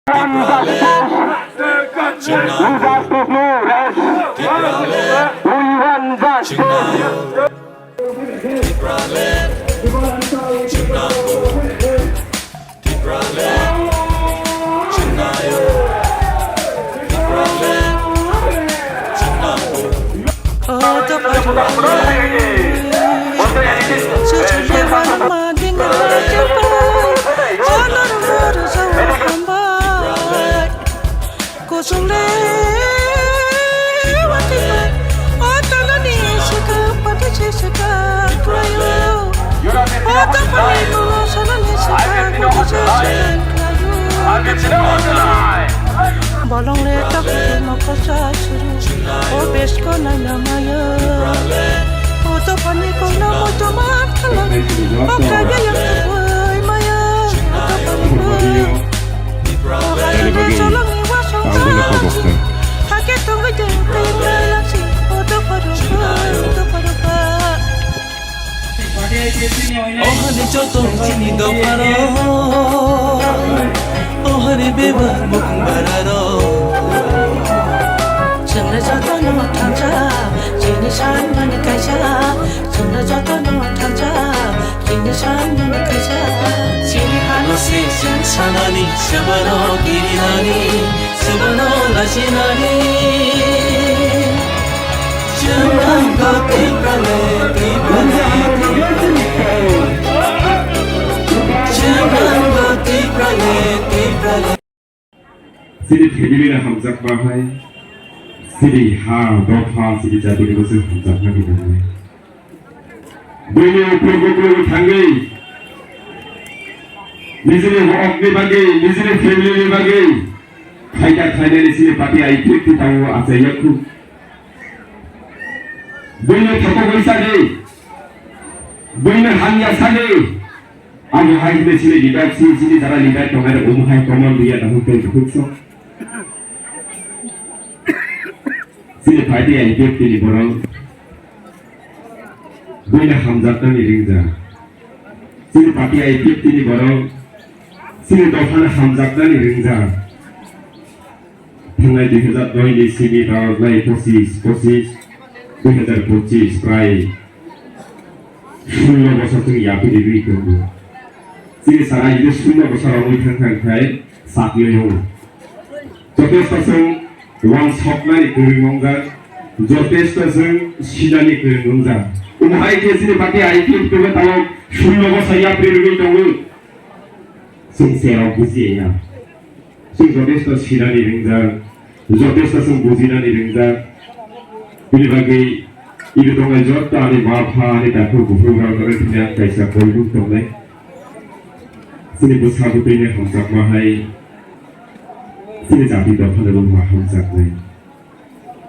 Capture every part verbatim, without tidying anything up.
Tipraland, Tipraland, Tipraland, Tipraland, Tipraland, Tipraland. Kusung le, wati le, o tala ni sika, pati si sika, klayo. O tapani kulo sala ni sika, pati si sika, klayo. Bolong le, tapani moko sa suru, o besko na na mayo. O tapani kulo mo to mat kala, o kaya yang tukoy mayo. O tapani kulo. Tani bagwi ang guna kobok kha. Ohani joto chini dopharo, ohani bebak mukung bararo. Chwngno jotono thansa, chini sanmani kaisa. Chwngno jotono thansa, Chini sanmani kaisa, chini hano se chwng sanani, swbano kirinani, swbano lachinani. Chwng wngkha Tiprale, Tiprale, chwng wngkha Tiprale, Tiprale. Chini family no hamjakma hai, chini ha dopha, chini jati ni bwswk hamjakma khe nangnai. Buini uklok uklok thangwi, nijini hok ni bagwi, nijini family ni bagwi, khaita khainani chini party I P F T tamo achai yakhu. Buini thokogwi sagwi, buini hamya sagwi, Abo hai hwnwi chini leader, chini, chini jara leader tongnai rok omo hai common buya da hwn tei bukhuk sok. Chini party I P F T ni borok buino hamjaknani ringjak. Chini party I P F T ni borok chini dophano hamjaknani ringjak. Thangnai dui hazar noi ni simi rok nai pochis, pochis, dui hazar pochis, prai sullo bosor chwng yapri rigwi tongo. Chini sara hino sullo bosor romwi thang thang khai sakni wngo. Jotesto chwng wansoknani kwrwng wngjak, jotesto chwng sinani kwrwng wngjak. Omo hai khe chini party I P F T bo tabok sullo bosor yapri rigwi tongo. Chwng cherok bujiya ya. Chwng jotesto sinani ringjak, jotesto chwng bujinani ringjak. Bini bagwi ibe tongnai jotto ani ma pha, ani takhuk bukhuk rok no thani ang kaisa koimung tongnai. Chini bwsa bwtwi ni hamjakma hai, chini jati dopha ni bo ma hamjaknai.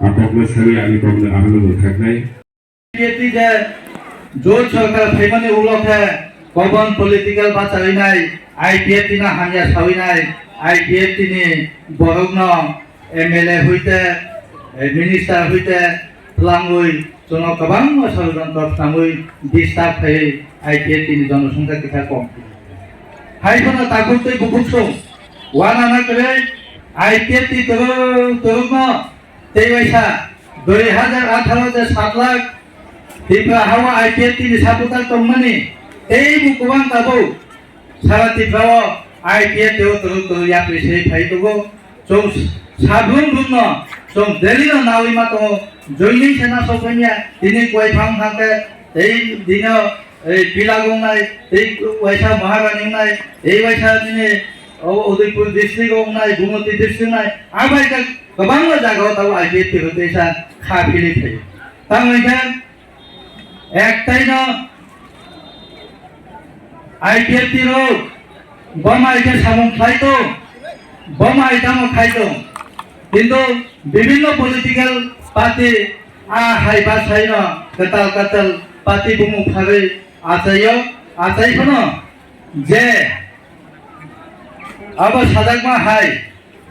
A kokno sawi ani kokno aro no mwthaknai. I P F T je jot sorkar phaimani ulo khe kobon political bachawi nai, I P F T no hamya sawi nai, I P F T ni borok no M L A hoite, eh, minister hoite twlangwi chwngno kwbangma sorojontro khnamwi disturb khaiwi I P F T ni jonosongkha kisa kom. Hai phano takhuk tei bukhuk song wana na kwrwi I P F T twrwk twrwkno Tei waisa dui hazar atharo je sat lakh Tripura hao I P F T ni supporter tongmani, tei bo kwbang tabuk sara Tripura o I P F T o twrwk twrwk yapri se phai tongo. Chwng sabrum brum no chwng daily no nawi ma tongo. Joining se na sok phai ya, tini kwai phang thang khe tei dino Ei Pilak wngnai, tei waisa Maharani wngnai, tei waisa nini o Udaipur district wngnai, Gumoti district wngnai, abai khe kwbangma jaga o tabuk I P F T rok teisa kha philwi phaio. Tamo hwnkhe ektaino I P F T rok bo mai khe samung khlai tong, bo mai tamo khai tong. Kintu bibhinno political party a hai basaino kwtal kwtal party bumung pharwi achaio, achai phano je abo sajakma hai,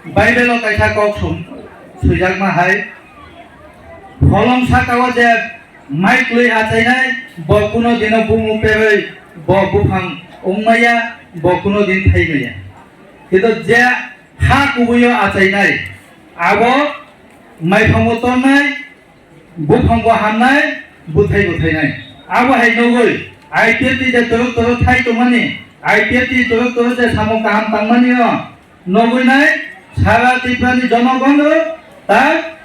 Bible o kaisa kok sum-, swijakma hai, pholong saka o je mai kwlwi achainai, bo kuno dino bumung perwi bo buphang wngmaya, bo kuno din thaimaya. Kintu je ha kubui o achainai, abo maiphango tongnai, buphango hamnai, bwthai bwthainai. Abo hai nugwi I P F T je torok torok thai tongmani, I P F T torok torok je samung kaham tangmani o nugwi nai, sara Tripura ni jonogon o ta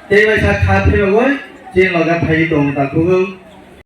tei bai sa kha phirogwi chini loge phaiwi tongo ta kubui.